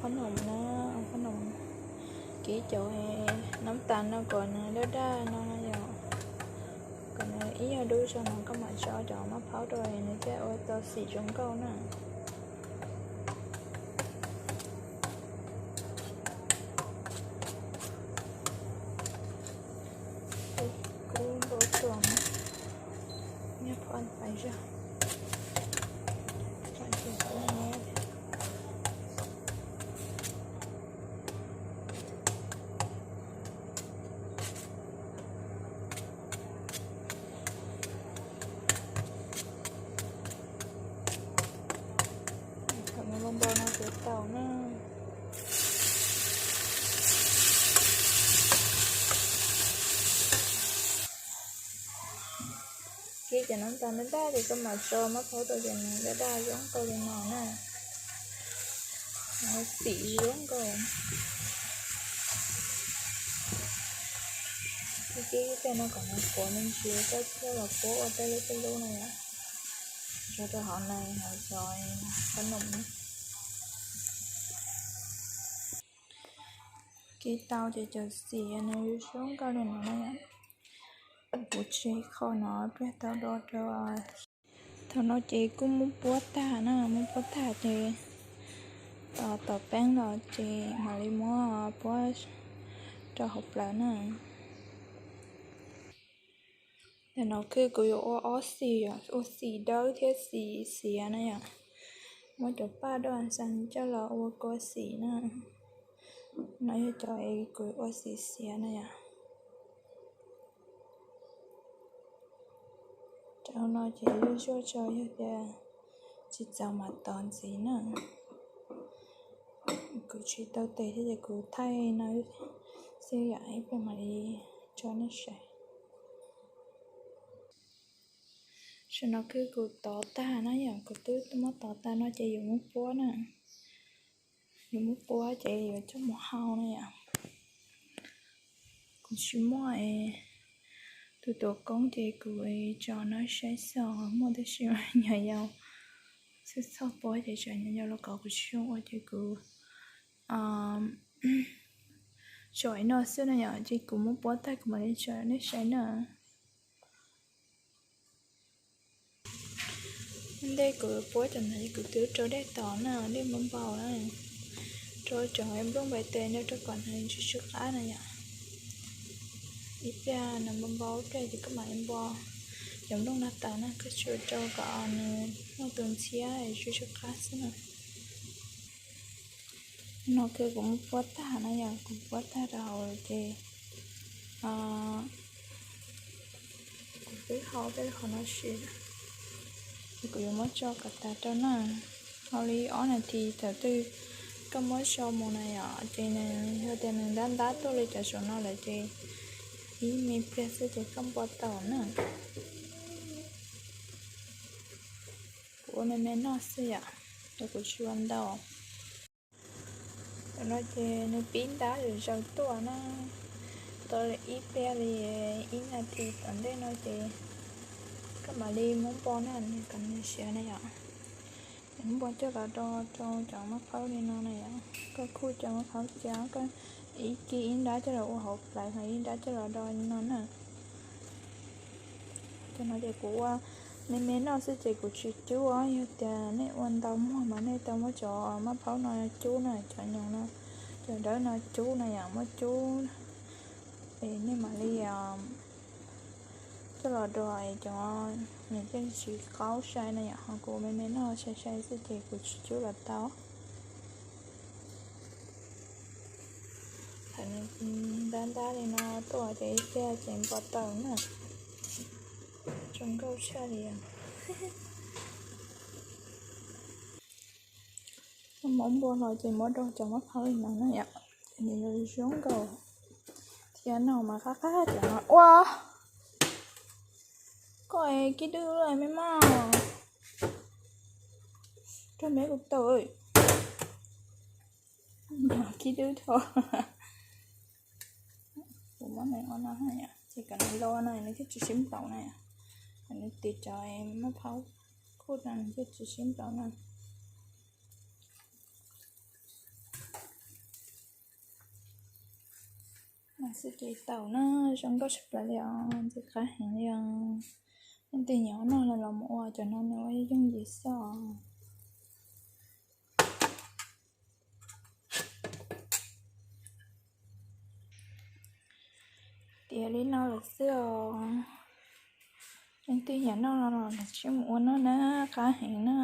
Qhob noom na, qhob noom, kib cov nab tas no kom nws daj daj no yom, kom nws ib nyuag dub zog no koj mam tso cov mab phaub rau nws thiaj ua tau xim zoo nkauj na. Kub npau tuam, nyob phob pais zog. Kom nws npau npau no ces tau na. Kib cov nab tas daj daj ces koj mam tso mab phaub rau ces nws daj daj zoo nkauj li no na. Xim zoo nkauj. Kib tej no kom nws qhuav me ntsis koj thiaj los puab ua tej lub tej lub no yom. Tso rau hauv no, hauv cov qhob noom na. Kib tau ces cov xim nws zoo nkauj li no na yom. Kuv tseg qho no pliag tau do rau. Thaum no ces kuj muab puab tag na, muab puab tag ces tom peeb los ces mam li muab puab rau hauv plawv na. Ntawm no kuj kuv yuav ua ob xim, ua xim dawb thiab xim xiav na yom. Muab cov paj daj xees coj los ua kua xim na. No yog cov kuv ua xim xiav na yom. Cov no ces zuaj zuaj tso, yog tias tsis txaus mas tos ntxiv na. Kuv tsis tau tes thiab ces kuv thaij no xwb yom, ib pliag mam li tso nej saib. Tam sim no kuj kuv tov tag na yom, kuv twb muab tov tag no ces yuav muab puab na. Yuav muab puab ces yuav coj mus hau na yom. Kuv tsis muaj tus tuav koob ces kuv tso no saib xwb, muaj tab sis nyuam yaus xwb, txhob puab ces tsam nyuam yaus los kom kuv tsis zoo ua ces kuv tso ib no xwb na yom, ces kuv muab puab tag kuv mam li tso nej saib na. Ntej kuv puab cov ntawd kuv twb rau dej tod na, dej npau npau na, rau cov nplooj npais tes no rau kom nws tsw tsw qab na yom. Ib pliag nws npau npau ib pliag ces koj mam li npo cov nplooj no tawm na, koj tsuas rau kom nws muaj tus ntxhiab tsw tsw qab xwb na. No kuj kuv muab puab tag na yom, kuv puab tag rau hauv ces kuv twb hau tej qhov no sim, ces kuv yuav muab tso kom tas rau na. Hau li ob nas this thaum twg koj muab tso mus na yom, ces nws yog tias nws ntab ntab tuaj li cov saum no lawm ces ib me pliag xwb ces koj npo tau na. Kuv ua me me noj xwb yom, ces kuv tsis ua ntau. Tam no ces nws pib ntab zaws zaws tuaj na, tau ib pliag li ib nas this tom ntej no ces koj mam li muab npo na, kom nws siav na yom. Muab npo coj los do rau cov mab phaub li no na yom, koj khuj cov mab phaub cia, koj ib kib ib nrab coj los ua hauv plawv, ho ib nrab coj los do li no na. Cov no ces kuv ua me me noj xwb ces kuv tsis cub os, yog tias nej ua ntau muag mas nej tau muab cov mab phaub no cub na, cov nyoos no, cov dawb no cub na yom, muab cub es nej mam li coj los do es cov nws thiaj tsis qaub sai na yom, ho kuv me me noj sai sai xwb ces kuv tsis cub los tau. Thaum nws ntab ntab li no tuaj ces ib pliag ces npo tau na. Zoo nkauj tshaj li os. Muab npo los ces muab do cov mab phaub li no na yom, ces nws zoo nkauj thiab no mas qab qab cov no ua. Koj es kib dwb me maj, rau me kuv tau, kib dwb tho. Kuv muab nws ua no ces kom nws lo no nws thiaj tsis sib nplaum na, kom nws tis cov mab phaub khuj no nws thiaj tsis sib nplaum na. Xwb ces tau na, zoo nkauj tshaj plaws li os, ntxim qab heev li os. Leej twg nyiam ua noj los los mus ua, cov no nws ua yooj yim xwb os. Tiav li no lawm xwb os. Leej twg nyiam noj los los sib mus ua noj na, qab heev na.